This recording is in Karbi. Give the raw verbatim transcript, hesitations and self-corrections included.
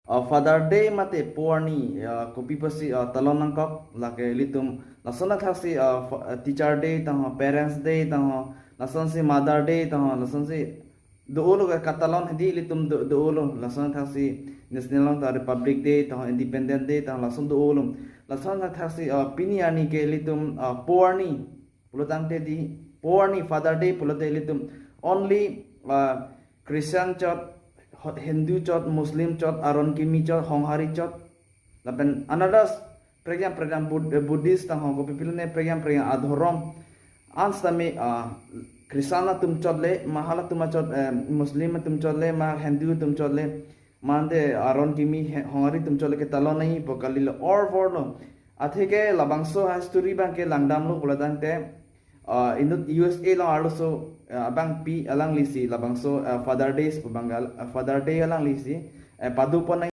Uh, Father Day mate po arni, uh, kopi pusi uh, talon nangkok lake ilitum lason athaksi uh, fa- uh, Teacher Day tangho, Parents Day tangho, lasonsi Mother Day tangho, lasonsi do-olo ke katalon hedi ilitum do- do-olo, lason athaksi National along ta Republic Day tangho, Independence Day tangho, lason do-olo. Lason athaksi uh, pini arni ke ilitum uh, po arni pulotangte di, po arni Father Day pulote ilitum only uh, Christian chot, Ho- Hindu chot, Muslim chot, Aron Kimi chot, Honghari chot, lapen another prekjam prekjam Bud- eh, Buddhist tangho, kopi pilone prekjam prekjam adhorom, an sitame uh, Christian atum chot le, ma halatum achot, eh, Muslim atum chot le, ma Hindu atum chot le, mante Aron Kimi he- Honghari atum chot le ketalon nangji pu kalilo or vorlo. Atheke labangso history abangke langdamlo pulotangte uh, inut U S A along arloso uh, abangpi alanglisi labangso uh, Father Days pu abang gal- uh, Father Day alanglisi uh, padopon